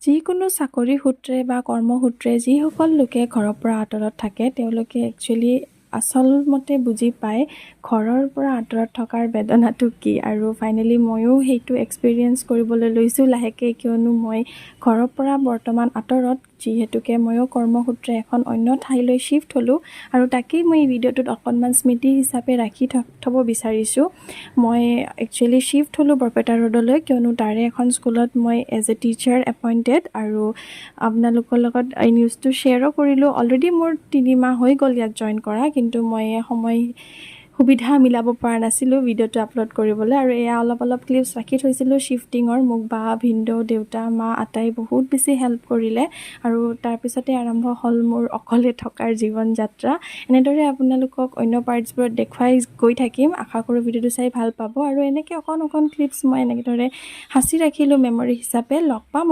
যিকোনো চাকৰি সূত্ৰে বা কৰ্মসূত্ৰে যিসকল লোকে ঘৰৰ পৰা আঁতৰত থাকে, তেওঁলোকে একচুৱেলি আচলমতে বুজি পায় ঘৰৰ পৰা আঁতৰত থকাৰ বেদনাটো কি। আৰু ফাইনেলি ময়ো সেইটো এক্সপিৰিয়েঞ্চ কৰিবলৈ লৈছোঁ লাহেকৈ, কিয়নো মই ঘৰৰ পৰা বৰ্তমান আঁতৰত, যিহেতুকে ময়ো কৰ্মসূত্ৰে এখন অন্য ঠাইলৈ শ্বিফ্ট হ'লোঁ। আৰু তাকেই মই এই ভিডিঅ'টোত অকণমান স্মৃতি হিচাপে ৰাখি থ'ব বিচাৰিছোঁ। মই একচুৱেলি শ্বিফ্ট হ'লোঁ বৰপেটা ৰোডলৈ, কিয়নো তাৰে এখন স্কুলত মই এজ এ টিচাৰ এপইণ্টেড। আৰু আপোনালোকৰ লগত এই নিউজটো শ্বেয়াৰো কৰিলোঁ। অলৰেডি মোৰ 3 মাহ হৈ গ'ল ইয়াত জইন কৰা, কিন্তু মই সময় সুবিধা মিলাব পৰা নাছিলোঁ ভিডিঅ'টো আপলোড কৰিবলৈ। আৰু এয়া অলপ অলপ ক্লিপছ ৰাখি থৈছিলোঁ শ্বিফটিঙৰ। মোক বা, ভিনদেউ, দেউতা, মা আটাই বহুত বেছি হেল্প কৰিলে। আৰু তাৰপিছতে আৰম্ভ হ'ল মোৰ অকলে থকাৰ জীৱন যাত্ৰা। এনেদৰে আপোনালোকক অন্য পাৰ্টছবোৰত দেখুৱাই গৈ থাকিম। আশা কৰোঁ ভিডিঅ'টো চাই ভাল পাব। আৰু এনেকৈ অকণ অকণ ক্লিপছ মই এনেদৰে সাঁচি ৰাখিলোঁ মেমৰি হিচাপে। লগ পাম।